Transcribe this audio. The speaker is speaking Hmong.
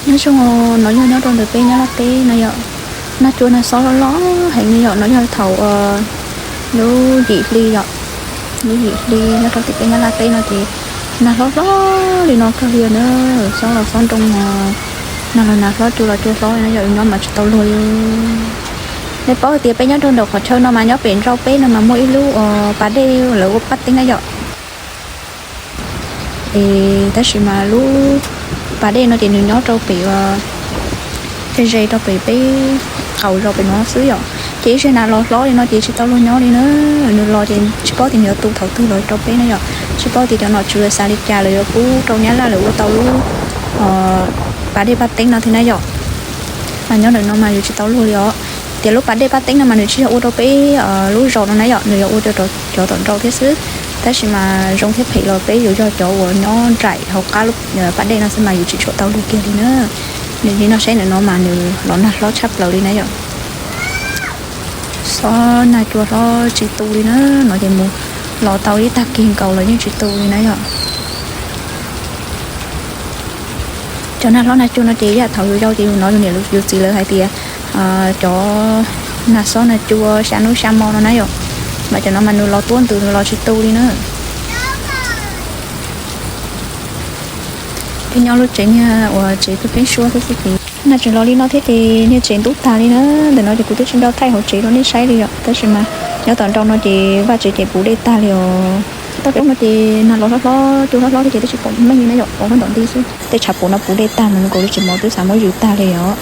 Nyob zoo, no yog nyob rau ntawm peb Nyab Laj teb no yom. Nag cua nag xob loj loj heev li yom, no yog thaum lub yim hli yom, lub yim hli nyob rau tim peb Nyab Laj teb no ces nag hlob hlob li no kawg li na, xob los xob nroo no, nag los nag hlob, cua los cua hlob li no yom, nyob mas tsis tau luag li. Nej paub hais tias peb nyob rau ntawm qhov chaw no mas nyob pem nrau peb no mas muaj ib lub pas dej lawv ua paj teeb na yom. Es tab sis mas lub pas dej no ces nws nyob rau pem, ze ze rau pem peb qaum zos pem no xwb yom. Ces ib zaug nag los hlob li no ces tsis tau luag nyob li na. Nws los ces tsis paub tias nws yuav tu thaum twg los rau peb na yom. Tsis paub tias cov nom tswv lawv xav li cas lawv yuav pub rau Nyab Laj lawv ua tau lub pas dej paj teeb no thiab na yom. Mas nyob ntawm no mas yus tsis tau luag li os. Tias lub pas dej paj teeb no mas nws tsis yog ua rau peb lub zos no na yom, nws yuav ua rau cov tom nrau thiab xwb. Tab sis mas zoo thiab phem los peb yus yog cov uas nyob nraim hauv qab lub pas dej no xwb mas yus tsis tshua tau luag kiag li na. Nws li no saib ntawm no mas nws los nag hlob tshaj plaws li na yom. Xob nag cua hlob tsis tu li na, no ces mus los tau ib tag kis nkaus los yeej tsis tu li na yom. Cov nag hlob nag cua no ces yam thaum yus yau ces yus hnov yus niam yus txiv lawv hais tias cov nag xob nag cua xya hnub xya hmo no na yom. Mas cov no mas nws los tuab ntws nws los tsis tu li na. Peb nyob lub tsev niag uas tsev pheeb suab xwb xwb ces nag tseem los li no thiab ces niag tsev ntub tag li na. Ntawm no ces kuv twb tsis nco thaij hauv tsev rau nej saib li yom, tab sis mas nyob tom nrau no ces vaj tsev ces puv dej tag li os. Tau cov no ces nag los hlob hlob cua hlob hlob thiab ces twb tsis pom meej li na yom, pom hlob ntom nti xwb. Tej tshav puam no puv dej tag mas nws kaus li tsis mov twb xav muab ywg tag li os.